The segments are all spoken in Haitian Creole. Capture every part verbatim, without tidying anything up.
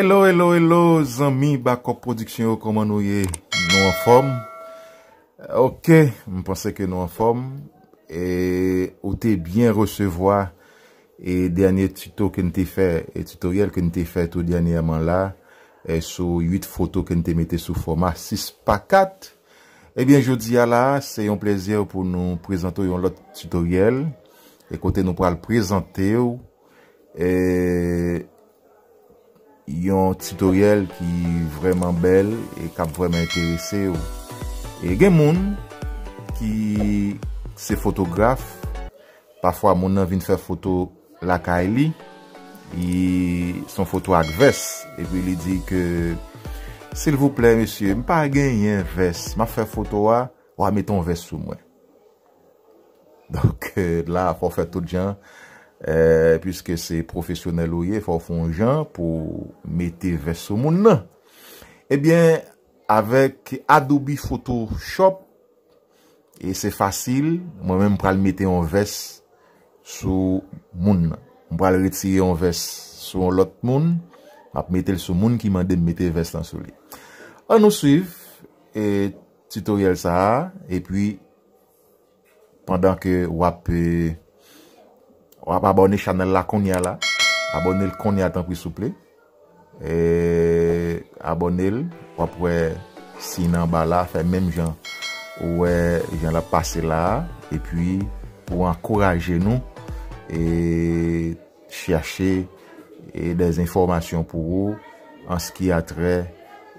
Hello, hello, hello, zanmi Bakòp Pwodiksyon yo, kòman nou ye? Nou anfòm? Ok, m panse ke nou anfòm. E ou te byen resevwa e dènye tito ke n te fè, e titoryèl ke n te fè tou dènyèman la, e sou uit foto ke n te mete sou fòma sis pa kat. Ebyen, jodi a la, se yon plezi pou nou prezante w yon lòt titoryèl, e kote nou pral prezante w, e, yon titoryèl ki vrèman bèl e k ap vrèman enterese w. E gen moun ki se fotograf, pafwa moun nan vin fè foto lakay li, li se yon foto ak vès, epi li di ke, silvouplè, mesye, m pa genyen vès, m ap fè foto a, w a mete yon vès sou mwen. Donk, eh, la, fò w fè tout jan, eh, piske se pwofesyonèl ou ye, fò w fè yon jan pou w mete vès sou moun nan. Ebyen, avèk Adobe Photoshop, e se fasil, mwen menm m pral mete yon vès sou moun nan. M pral retire yon vès sou yon lòt moun, m ap mete l sou moun ki mande m mete vès lan sou li. Ann nou swiv, e, titoryèl sa a, epi pandan ke w ap, eh, w ap abòne chanèl la kounye a la, abòne l kounye a tanpri souple. Eh, abòne l, w ap wè siy nan anba la, fè menm jan ou wè jan l ap pase la a, epi pou ankouraje nou, e chèche, e, des enfòmasyon pou ou an ce qui a trait,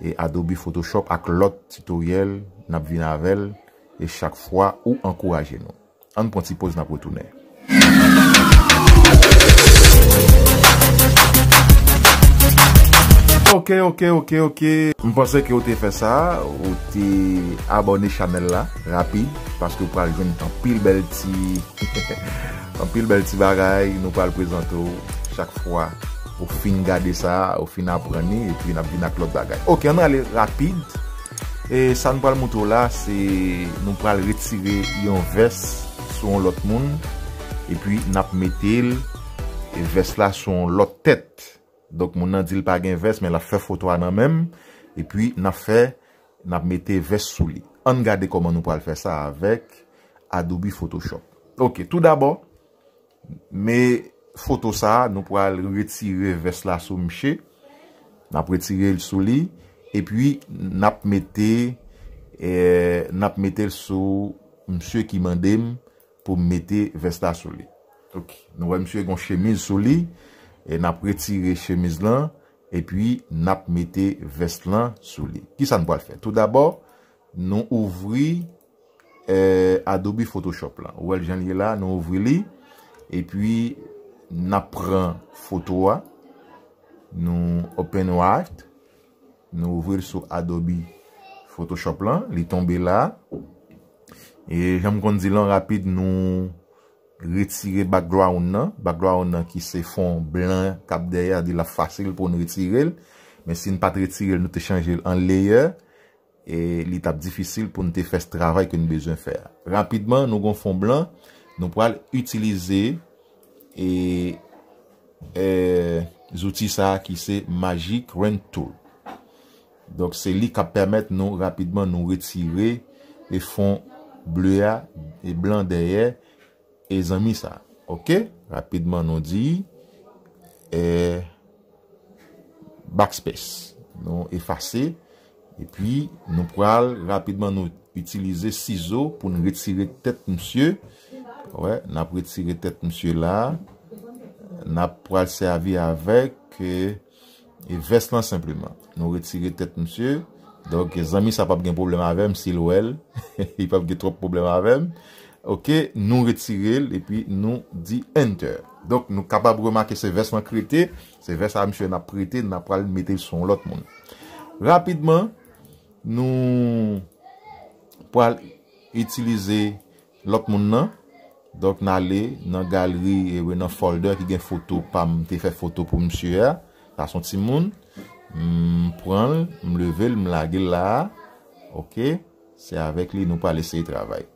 e, Adobe Photoshop ak lòt titoryèl n ap vin avè l, e chak fwa ou ankouraje nou. Ann pran ti poz, n ap retounen. Ok, ok, ok, ok. M panse ke w te fè sa, ou te abòne chanèl la rapid, paske w pral jwenn anpil bèl ti, anpil bèl ti bagay nou pral prezante w chak fwa ou fin gade sa, ou fin aprann li, epi n ap vin ak lòt bagay. Ok, ann ale rapid. E sa n pral montre w la, se nou pral retire yon vès sou yon lòt moun, epi n ap mete l, e vès la sou yon lòt tèt. Donk, moun nan di l pa gen vès, men l ap fè foto a nan men m, epi n ap fè, n ap mete vès sou li. Ann gade kòman nou pral fè sa avèk Adobe Photoshop. Ok, tou dabò, men foto sa a, nou pral retire vès la sou misye. N ap retire l sou li, epi n ap mete, eh, n ap mete l sou misye ki mande m pou m mete vès la sou li. Ok, nou wè misye gen yon chemiz sou li, e n ap retire chemiz lan, epi n ap mete vès lan sou li. Kisa n pral fè? Tou dabò, nou ouvri, eh, Adobe Photoshop lan. Ou wè l jan l ye la, nou ouvri li, epi n ap pran foto a, nou open write, nou ouvri l sou Adobe Photoshop lan, li tonbe la. E jan m konn di l an rapid, nou retire background nan. Background nan ki se fon blan k ap dèyè a, di l ap fasil pou n retire l. Men si n pa t retire l, nou te chanje l an layer, e li t ap difisil pou n te fè travay ke n bezwen fè a. Rapidman, nou gon fon blan, nou pral itilize, e, e, zouti sa a ki se Magic Rain Tool. Donk, se li k ap pèmèt nou rapidman nou retire e fon ble a e blan dèyè e zanmi sa. Ok? Rapidman nou di, e, backspace. Nou efase. Epi nou pral rapidman nou itilize sizo pou n retire tèt misye. Wè, n ap retire tèt misye la. N ap pral sèvi avèk, e, e vès lan senpleman. Nou retire tèt misye. Donk, zanmi sa p ap gen pwoblèm avè m si l wè l. Li p ap gen twòp pwoblèm avè m. Ok, nou retire l epi nou di enter. Donk, nou kapab remake se vès lan k rete. Se vès a misye n ap prete, n ap pral mete l sou yon lòt moun. Rapidman, nou pral itilize lòt moun nan. Donk, n ale nan galri, e, nan folder ki gen foto pa m te fè foto pou misye a. Sa se yon timoun. M pran l, m leve l, m lage l la a. Ok, se avèk li nou pral eseye travay.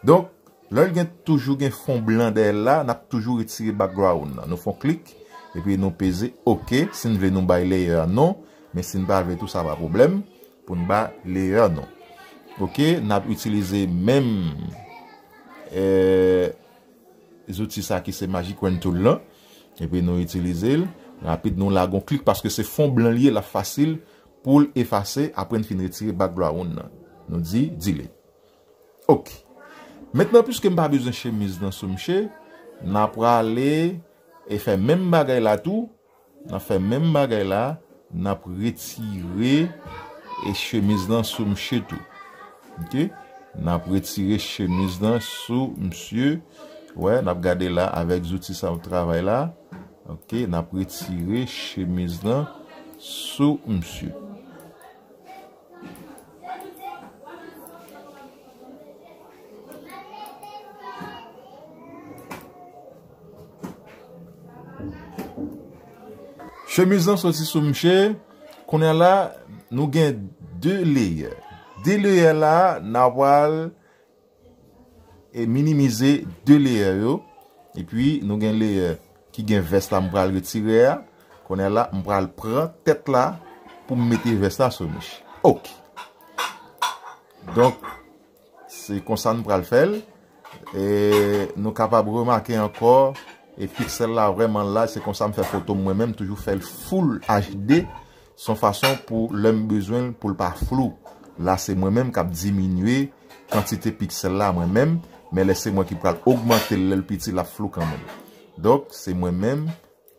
Donk, lè l gen, toujou gen fon blan dèyè l la, n ap toujou retire background nan. Nou fè yon klik, Epi nou peze OK. Si n vle nou bay layer a non, men si n pa vle tou, sa pa pwoblèm pou n bay layer a non. OK, n ap itilize menm, eh, zouti sa ki se Magic Wand Tool lan. Epi nou itilize l rapid, nou lage yon klik paske se fon blan li ye, l ap fasil pou l efase apre n fin retire background nan. Nou di delete. OK. Mentnan, piske m pa bezwen chemiz nan sou misye, n a prale e fè menm bagay la tou. N a fè menm bagay la, n ap retire e chemiz nan sou misye tou. OK? N ap retire chemiz nan sou misye. Wè, n ap gade la avèk zouti sa w travay la. OK, n ap retire chemiz nan sou misye. Chemiz lan soti sou misye. Kounye a la, nou gen de layer. De layer la, n a pral e minimize de layer yo. Epi nou gen layer ki gen vès la, m pral retire a. Kounye a la, m pral pran tèt la pou m mete vès la sou misye. OK. Donk, se konsa n pral fè l. E nou kapab remake ankò, e piksèl la vrèman laj, se konsa m fè foto m mwen menm, m toujou fè l full H D. Se yon fason pou lè m bezwen l pou l pa flou. La se mwen menm k ap diminye kantite piksèl la mwen menm, men lè se mwen ki pral ogmante l, lè l piti, l ap flou kanmenm. Donk, se mwen menm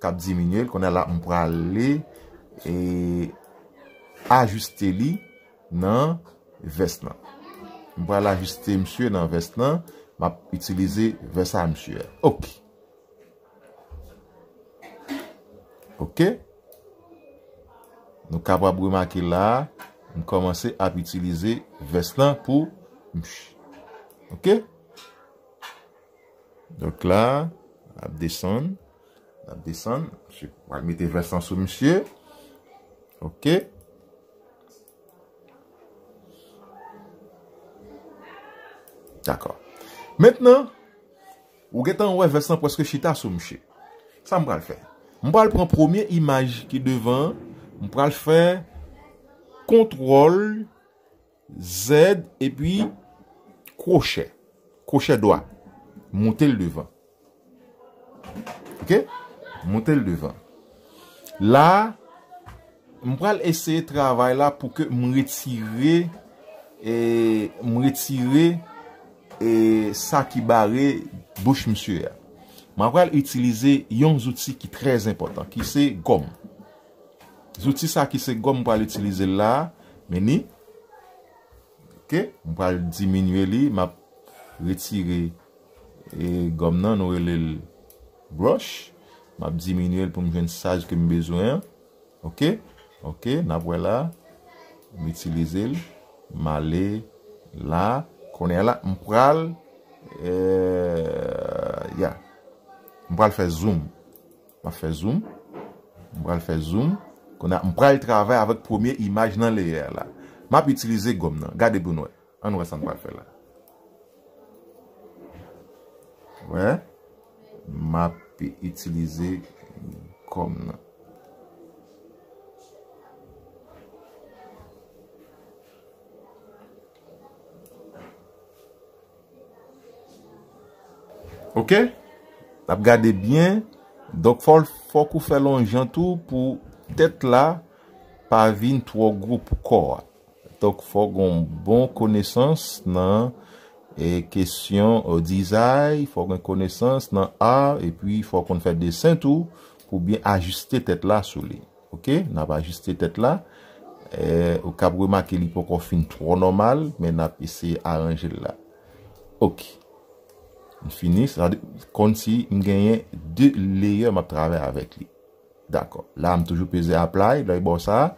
k ap diminye l. Kounye a la, m prale e ajiste li nan vès lan. M pral ajiste misye nan vès lan. M ap itilize vès a misye a. OK. OK. Nou kapab remake la, m kòmanse ap itilize vès lan pou misye. OK. Donk la, ap desann, ap desann. Misye, pral mete vès lan sou misye. OK. Dakò. Mentnan, ou gentan wè vès lan prèske chita sou misye. Sa m pral fè? M pral pran premye imaj ki devan an, m pral fè kontwòl Z epi kwochè. Kwochè dwa. Moute l devan. OK? Moute l devan. La, m pral eseye travay la pou ke m retire, e, m retire, e, sa ki bare bouch misye a. M pral itilize yon zouti ki trè enpòtan, ki se gòm. Zouti sa ki se gòm, m pral itilize l la, men ni. OK, m pral diminye li, m ap retire, e, gòm nan, nou rele l brush. M ap diminye l pou m jwenn saj ke m bezwen an. OK, OK, n ap wè la. M itilize l, m ale la. Kounye a la, m pral, e, ya. M pral fè zoom. M ap fè zoom. M pral fè zoom. Kounye a, m pral travay avèk premye imaj nan layer la. M ap itilize gòm nan. Gade pou n wè. Ann wè sa m pral fè la. Wè. M ap itilize gòm nan. OK? N ap gade byen. Donk, fò, fòk ou fè l yon jan tou pou tèt la pa vin twò gwo pou kò a. Donk, fòk gen yon bon konesans nan, e, kesyon, e, dizay, fòk gen konesans nan ar, epi fòk konn fè desen tou pou byen ajiste tèt la sou li. OK, n ap ajiste tèt la. E, ou kab remake li poko fin twò nòmal, men n ap eseye aranje l la. OK. M fini, sa vle di, kòmsi m genyen de layer m ap travay avèk li. Dakò. La, m toujou peze apply, lè bò sa,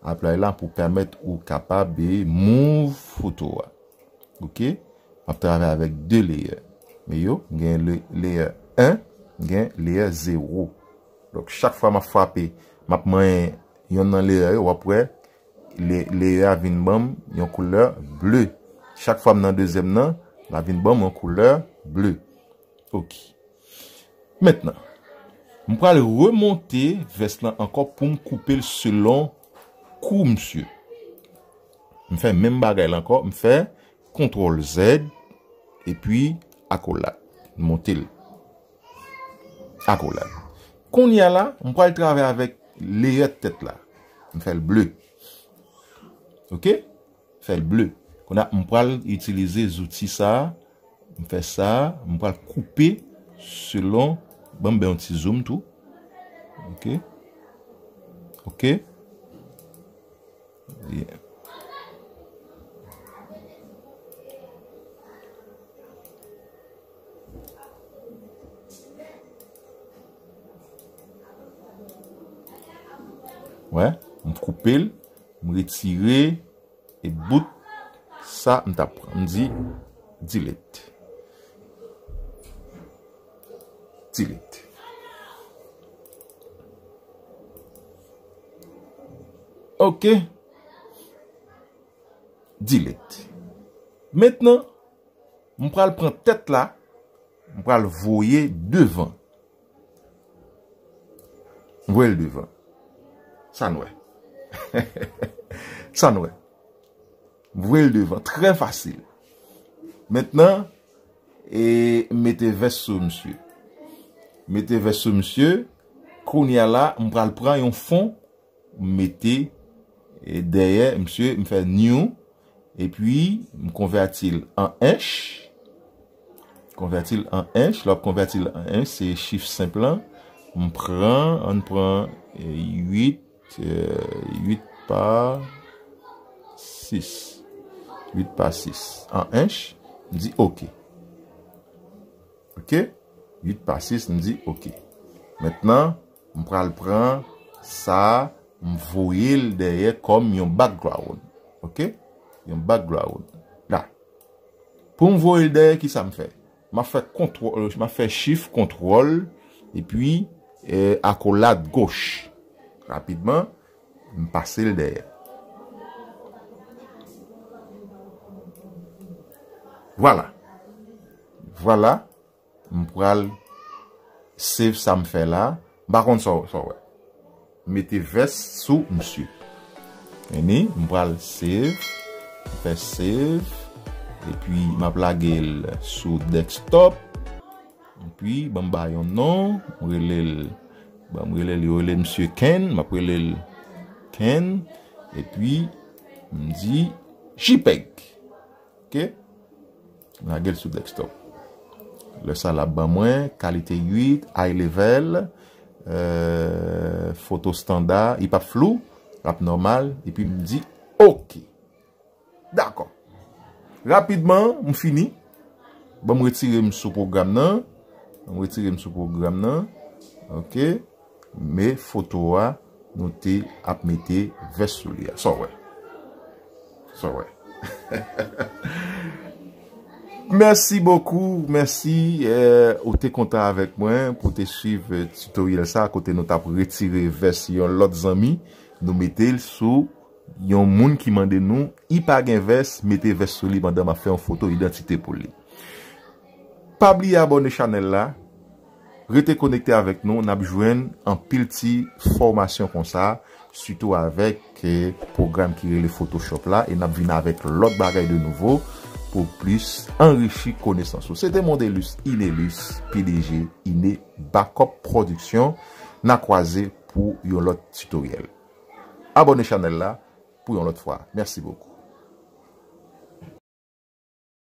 apply la pou pèmèt ou kapab, e, move foto a. OK? M ap travay avèk de layer. Men yo, gen le, layer en, gen layer zewo. Donk, chak fwa m ap frape, m ap manyen yonn nan layer yo, w ap wè, le, layer a vin ban m yon koulè ble. Chak fwa m nan dezyèm nan, l ap vin ban m yon koulè ble. OK. Mentnan, M pral remonte vès lan ankò pou m koupe l selon kou misye. M fè menm bagay la ankò, m fè kontwòl Z epi akolad. M monte l. Akolad. Kounye a la, m pral travay avèk leyè tèt la. M fè l ble. Oke? Fè l ble. Kounye a, m pral itilize zouti sa a. M fè sa a, m pral koupe selon, ban m bay yon ti zoom tou. Oke? Oke? Yeah. Wè, m koupe l, m retire e bout sa m t ap pran. M di delete. Delete. Oke. Delete. Mentnan, m pral pran tèt la, m pral voye devan. M voye l devan. Sa n wè. Sa n wè. M voye l devan. Trè fasil. Mentnan, e, m mete vès sou misye. M mete vès sou misye. Kounye a la, m pral pran yon fon, m mete, e, dèyè misye, m fè new, epi m konvèti l an ench. Konvèti l an ench, lè w ap konvèti l an ench, se chif senp lan. M pran, ann pran, e, uit, e, uit pa sis. Uit pa sis. An ench, m di oke. Oke? Uit pa sis, m di oke. Mentnan, m pral pran sa, m voye l dèyè kòm yon background. Oke? Yon background. La. Pou m voye l dèyè, ki sa m fè? M ap fè kontwòl, m ap fè chif kontwòl, epi, e, akolad goch. Rapidman, m pase l dèyè. Vwala. Vwala. M pral save sa m fè la. M pa konn sa w, sa w wè. M mete vès sou misye. Vini, m pral save. M fè save. Epi m ap lage l sou desktop. Epi, ban m ba yon non. M rele l, ban m rele l, yo rele misye Ken. M ap rele l Ken. Epi, m di JPEG. Oke? M lage l sou desktop. Lè sa l ap ban mwen kalite uit, high level, euh, foto standa, li p ap flou, l ap nòmal, epi m di oke. Dakò. Rapidman, m fini. Ban m retire m sou pwogram nan. Ban m retire m sou pwogram nan. Oke. Men foto a, nou te ap mete vès sou li a. Sa w wè. Sa w wè. Merci beaucoup, mèsi, eh, ou te kontan avèk mwen pou te swiv, eh, tutoriel sa, kote nou t ap retire vès yon lòt zanmi, nou mete l sou yon moun ki mande nou, li pa gen vès, mete vès sou li pandan m ap fè yon foto idantite pou li. Pa bliye abòne chanèl la, rete konekte avèk nou, n ap jwenn anpil ti fòmasyon konsa, sitou avèk, eh, pwogram ki rele Photoshop la, e n ap vin avèk lòt bagay de nouvo pou plis anrichi konesans ou. Se te Mondelus Inelus, P D G Ine Backup Production. N a kwaze pou yon lòt tutoriel. Abòne chanèl la pou yon lòt fwa. Mèsi bokou.